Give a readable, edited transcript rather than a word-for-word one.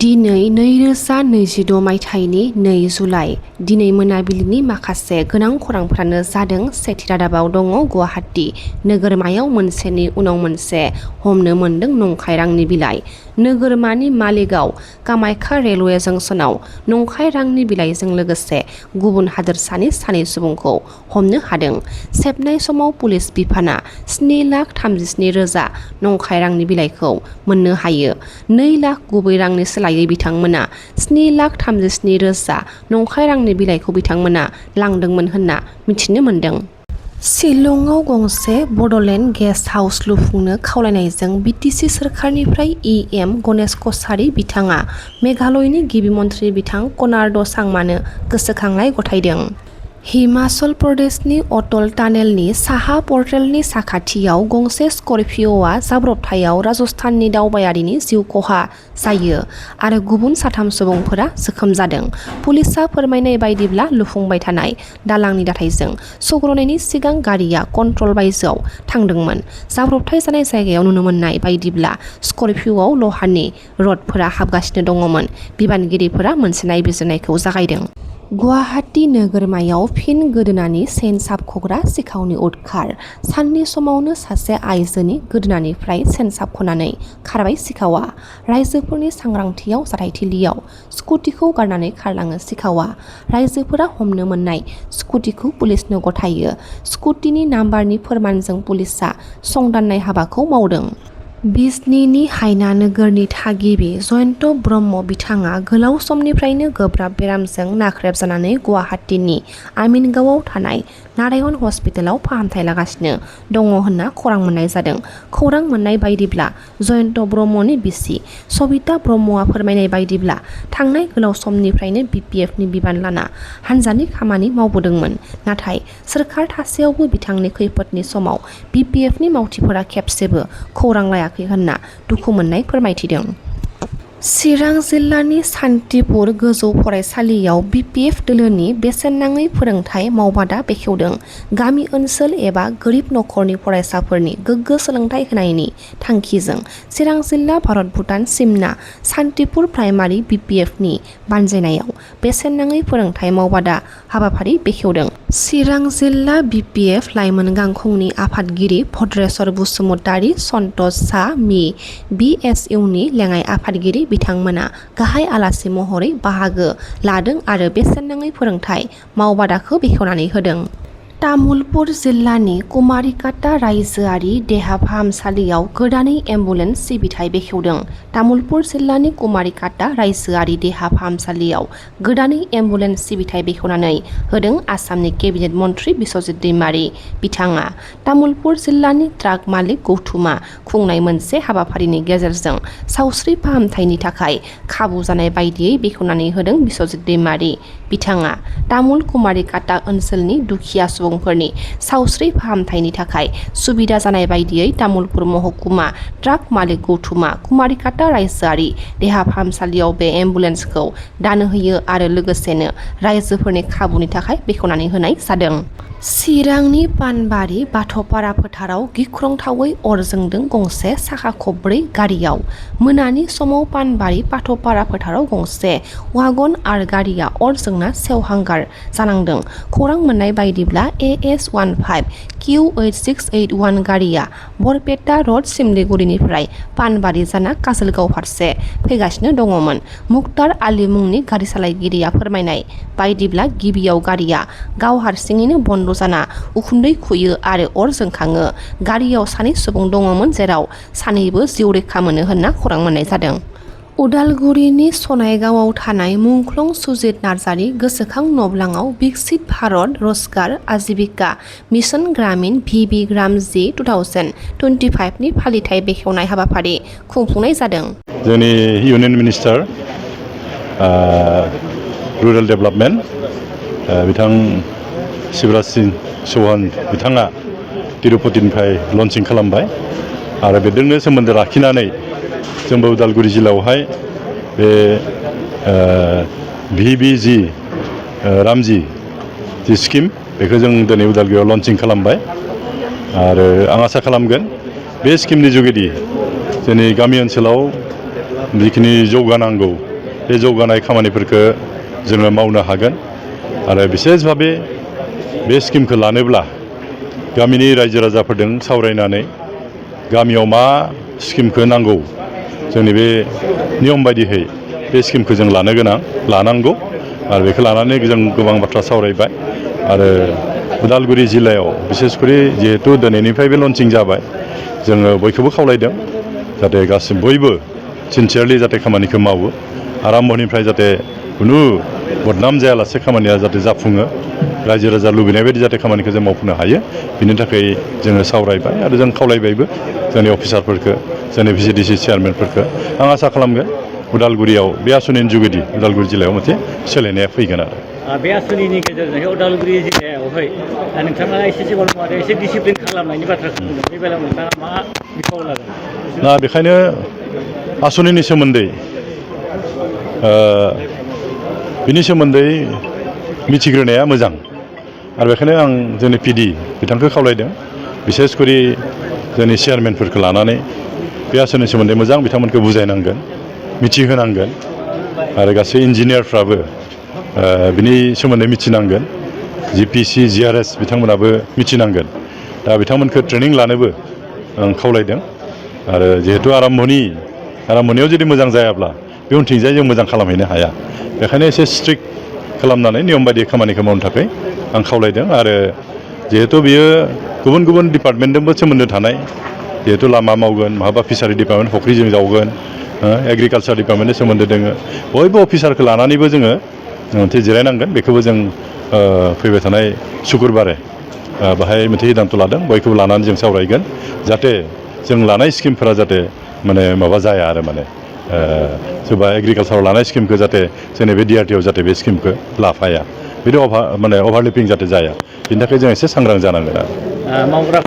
दिनै 2026 मायथाइनि 2 जुलाइ दिनै मोनाबिलिनि माखासे गोनां खौरांफोरानो जादों। सेथि रादाबाव दङ गुवाहाटी नोगोरमायाव मोनसेनि उनाव मोनसे हमनो मोनदों नंखाय रांनि बिलाइ। नोगोरमानि मालिगाव कामाख्या रेलवे जंक्शनाव नंखाय रांनि बिलाइजों लोगोसे गुबुन हादोरसानि सानै सुबुंखौ हमनो हादों। सेबनाय समाव पुलिस बिफाना 7,37,000 नंखाय रांनि बिलाइखौ मोननो हायो। 2 लाख गुबै रांनि सोलायै बिथांमोना 7,37,000 नंखाय रांनि बिलाइखौ बिथांमोना लांदोंमोन होनना मिथिनो मोन्दों। शिलंआव गंसे बड'लेण्ड गेस्ट हाउस लुफुंनो खावलायनायजों बिटिसि सोरखारनिफ्राय EM गणेश कछारी बिथाङा मेघालयनि गिबि मन्थ्रि बिथां कनार्ड सांमानो गोसोखांनाय गथायदों। हिमाचल प्रदेशनि अटल टानेलनि साहा पर्टेलनि साखाथियाव गंसे स्कर्पिय'आ जाब्रबथायाव राजस्थाननि दावबायारिनि जिउ खहा जायो आरो गुबुन 3 सुबुंफोरा जोखोम जादों। पुलिसआ फोरमायनाय बायदिब्ला लुफुंबाय थानाय दालांनि दाथायजों सौग्रावनायनि सिगां गारिया कन्ट्रल बायजोआव थांदोंमोन। जाब्रबथाय जानाय जायगायाव नुनो मोननाय बायदिब्ला स्कर्पिय'आव लहानि रडफोरा हाबगासिनो दङमोन। बिबानगिरिफोरा मोनसे नायबिजिरनायखौ जागायदों। गुवाहाटी नोगोरमायाव फिन गोदोनानि चेन साबख'ग्रा सिखावनि उदखार। साननि समावनो सासे आइजोनि गोदोनानिफ्राय चेन साबख'नानै खारबाय सिखावा। राइजोफोरनि सांग्रांथियाव जाथायथिलियाव स्कुटिखौ गारनानै खारलाङो सिखावा। राइजोफोरा हमनो मोननाय स्कुटिखौ पुलिसनो गथायो। स्कुटिनि नाम्बारनि फोरमानजों पुलिसआ संदाननाय हाबाखौ मावदों। बिजनीनि हायना नोगोरनि थागिबि जयन्त ब्रह्म बिथाङा गोलाव समनिफ्रायनो गोब्राब बेरामजों नाख्रेबजानानै गुवाहाटीनि आमिनगावआव थानाय नारायण हस्पिटालाव फाहामथाय लागासिनो दङ होनना खौरां मोननाय जादों। खौरां मोननाय बायदिब्ला जयन्त ब्रह्मनि बिसि सबिता ब्रह्मआ फोरमायनाय बायदिब्ला थांनाय गोलाव समनिफ्रायनो BPFनि बिबान लाना हानजानि खामानि मावबोदोंमोन। नाथाय सोरखार थासेयावबो बिथांनि खैफोदनि समाव BPFनि मावथिफोरा खेबसेबो खौरां लायाखै होनना दुखु मोननाय फोरमायथिदों। चिरां जिल्लानि सान्तिपुर गोजौ फरायसालियाव BPF दोलोनि बेसेन नाङै फोरोंथाय मावबादा बेखेवदों। गामि ओनसोल एबा गोरिब नखरनि फरायसाफोरनि गोग्गो सोलोंथाइ होनायनि थांखिजों चिरां जिल्ला भारत भुटान सिमना सान्तिपुर प्राइमारि BPFनि बानजायनायाव बेसेन नाङै फोरोंथाय मावबादा हाबाफारि बेखेवदों। चिरां जिल्ला BPF लाइमोन गांखंनि आफादगिरि भद्रेश्वर बसुमतारी, सन्तोष सा मि BSUनि लेङाइ आफादगिरि बिथांमोना गाहाय आलासि महरै बाहागो लादों आरो बेसेन नाङै फोरोंथाय मावबादाखौ बेखेवनानै होदों। तामुलपुर जिल्लानि कुमारिकाटा रायजोआरि देहा फाहामसालियाव गोदानै एम्बुलेन्स सिबिथाय बेखेवदों। तामुलपुर जिल्लानि कुमारिकाटा रायजोआरि देहा फाहामसालियाव गोदानै एम्बुलेन्स सिबिथाय बेखेवनानै होदों आसामनि केबिनेट मन्थ्रि बिस्वजित दैमारी बिथाङा तामुलपुर जिल्लानि ट्राक मालिक गौथुमा खुंनाय मोनसे हाबाफारिनि गेजेरजों सावस्रि फाहामथायनि थाखाय खाबु जानाय बायदियै बेखेवनानै होदों बिस्वजित दैमारी बिथाङा तामुल कुमारिकाटा ओनसोलनि दुखिया सुबुंफोरनि सावस्रि फाहामथायनि थाखाय सुबिदा जानाय बायदियै तामुलपुर महकुमा ट्राक मालिक गौथुमा कुमारिकाटा रायजोआरि देहा फाहामसालियाव बे एम्बुलेन्सखौ दानो होयो आरो लोगोसेनो रायजोफोरनि खाबुनि थाखाय बेखेवनानै होनाय जादों। चिरांनि पानबारि बाथ'पारा फोथाराव गिख्रंथावै अर जोंदों गंसे साखा खबब्रै गारियाव। मोनानि समाव पानबारि बाथ'पारा फोथाराव गंसे वागन आर गारिया अर जोंना सेवहांगार जानांदों। खौरां मोननाय बायदिब्ला AS15 Q8681 गारिया बरपेटा रड सिमलिगुरिनिफ्राय पानबारि जाना काजलगाव फारसे फैगासिनो दङमोन। मुक्तार आली मुंनि गारि सालायगिरिया फोरमायनाय बायदिब्ला गिबियाव गारिया गाव हारसिङैनो बन्द जाना उखुन्दै खुयो आरो अर जोंखाङो। गारियाव 2 सुबुं दङमोन जेराव 2बो जिउ रैखा मोनो होनना खौरां मोननाय जादों। उदालगुरिनि सनायगावआव थानाय मुंख्लं सुजित नार्जारी गोसोखां नब्लाङाव विकसित भारत रजगार आजीविका मिशन ग्रामीण VB ग्राम G 2025 नि फालिथाय बेखेवनाय हाबाफारि खुंफुंनाय जादों। जोंनि इउनियन मिनिस्टार रुरेल डेभेलपमेन्ट बिथां शिवराज सिंह चौहान बिथाङा तिरुपतिनिफ्राय लन्चिं खालामबाय आरो बेजोंनो सोमोन्दो लाखिनानै जोंबो उदालगुरि जिल्लायावहाय बे VBG रामजि जि स्किम बेखौ जों दिनै उदालगुरियाव लन्चिं खालामबाय आरो आं आसा खालामगोन बे स्किमनि जुगेदि जोंनि गामि ओनसोलाव जिखिनि जौगानांगौ बे जौगानाय खामानिफोरखौ जोङो मावनो हागोन आरो बिसेसभाबे बे स्किमखौ लानोब्ला गामिनि रायजो राजाफोरजों सावरायनानै गामियाव मा स्किमखौ नांगौ जोंनि बे नियम बायदियै बे स्किमखौ जों लानांगौ आरो बेखौ लानानै जों गोबां बाथ्रा सावरायबाय आरो उदालगुरि जिल्लायाव बिसेसकरि जिहेतु दिनैनिफ्राय बे लन्चिं जाबाय जोङो बयखौबो खावलायदों जाहाथे गासिबो बयबो सिनसियारलि जाहाथे खामानिखौ मावो आराम्भनिफ्राय जाहाथे खुनु बदनाम जायालासे खामानिया जाहाथे जाफुङो रायजो राजा लुबैनाय बायदि जाहाथे खामानिखौ जों मावफुंनो हायो बिनि थाखाय जोङो सावरायबाय आरो जों खावलायबायबो जोंनि अफिसारफोरखौ जोंनि भिसिडिसि चेयारमेनफोरखौ आं आसा खालामगोन उदालगुरियाव बे आसनिनि जुगिदि उदालगुरि जिल्लायाव मोनसे सोलायनाया फैगोन आरो बे आसनिनि गेजेरजों उदालगुरि जिल्लायावहाय नोंथाङा एसे सिगाङाव आरो एसे डिसिप्लिन खालामनायनि बाथ्राखौ बुंदों बे बेलायाव नोंथाङा मा बिफाव लागोन ना बेखायनो आसनिनि सोमोन्दै बिनि सोमोन्दै मिथिग्रोनाया मोजां आरो बेखायनो आं जोंनि पिडि बिथांखौ खावलायदों बिसेसकरि जोंनि चेयारमेनफोरखौ लानानै बे आसनिनि सोमोन्दै मोजां बिथांमोनखौ बुजायनांगोन मिथिहोनांगोन आरो गासै इन्जिनियारफ्राबो बिनि सोमोन्दै मिथिनांगोन जिपिसि जिआरएस बिथांमोनाबो मिथिनांगोन दा बिथांमोनखौ ट्रेनिं लानोबो आं खावलायदों आरो जिहेतु आराम्भनियाव जुदि मोजां जायाब्ला बे उनथिंजाय जों मोजां खालामहैनो हाया बेखायनो एसे स्ट्रिक्ट खालामनानै नियम बायदि खामानिखौ मावनो थाखाय आं खावलायदों आरो जिहेतु बियो गुबुन गुबुन डिपार्टमेन्टजोंबो सोमोन्दो थानाय जिहेतु लामा मावगोन माबा फिसारि डिपार्टमेन्ट फुख्रि जों जावगोन एग्रिकालसार डिपार्टमेन्टनि सोमोन्दो दोङो बयबो अफिसारखौ लानानैबो जोङो मोनसे जिरायनांगोन बेखौबो जों फैबाय थानाय सुक्रुबारे बाहाय मोनसे सिद्धान्त लादों बयखौबो लानानै जों सावरायगोन जाहाथे जों लानाय स्किमफोरा जाहाथे माने माबा जाया आरो माने सोरबा एग्रिकालसाराव लानाय स्किमखौ जाहाथे जोंनि बे डिआरटिआव जाहाथे बे स्किमखौ लाफाया बिदि अभारलिपिं जाहाथे जाया बिनि थाखाय जों एसे सांग्रां जानांगोन आरो मावग्रा